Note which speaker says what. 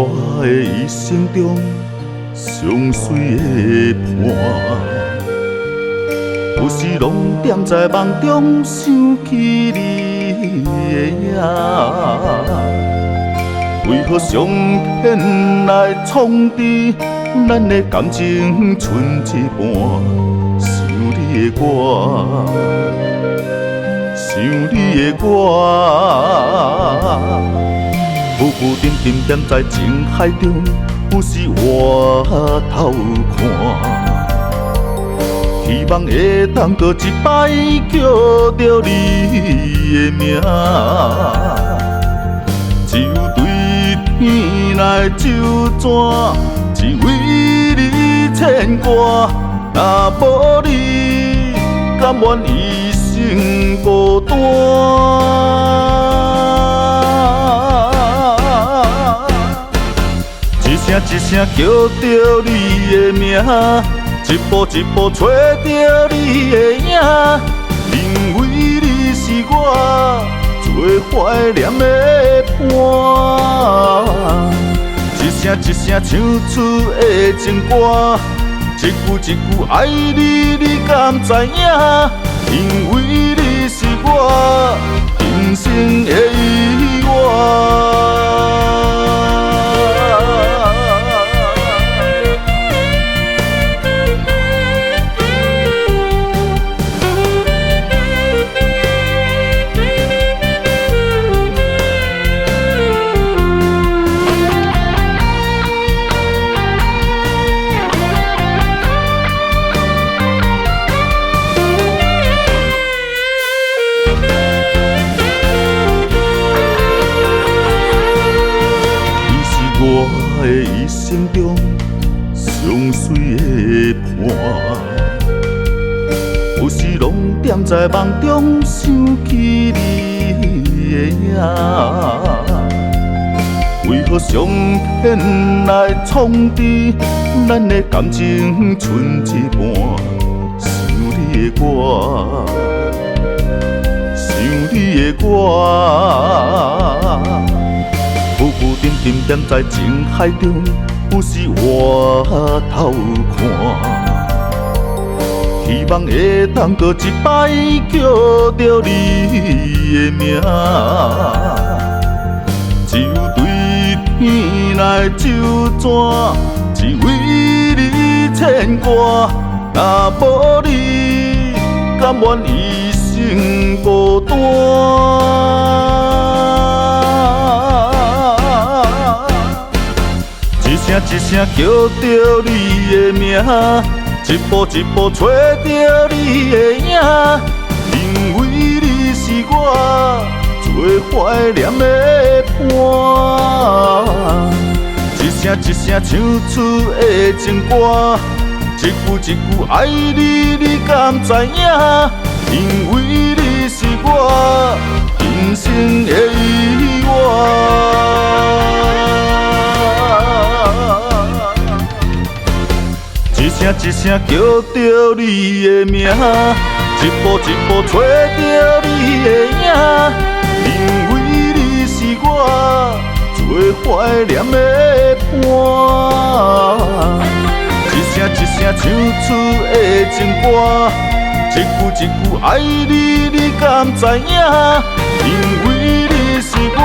Speaker 1: 我的一生中上媠的伴，有時攏踮在夢中想起你的影。為何上天來創治咱的感情賰一半？想你的我，想你的我，浮浮沉沉踮在情海中，有時回頭看，希望會當閣一擺叫著你的名，只有對天來周旋，只為你牽掛。若無你，甘願一生孤單。一聲一聲叫著你的名，一步一步揣著你的影，因為你是我最懷念的伴。一聲一聲唱出的情歌，一句一句愛你，你敢知影？因為你是我人生的依偎。你是我的一生中上媠的伴，有時攏踮在夢中想起你的影。為何上天來創治咱的感情賰一半？想你的我，想你的我，浮浮沉沉踮在情海中，有時回頭看，希望會當閣一擺叫著你的名，只有對天來周旋，只為你牽掛。若無你，甘願一生孤單。一聲一聲叫著你的名，一步一步揣著你的影，因為你是我最懷念的伴。一聲一聲唱出的情歌，一句一句愛你，你敢知影？因為你是我人生的依偎。一聲一聲叫著你的名，一步一步揣著你的影，因為你是我最懷念的伴。一聲一聲唱出的情歌，一句一句愛你，你敢知影？因為你是我。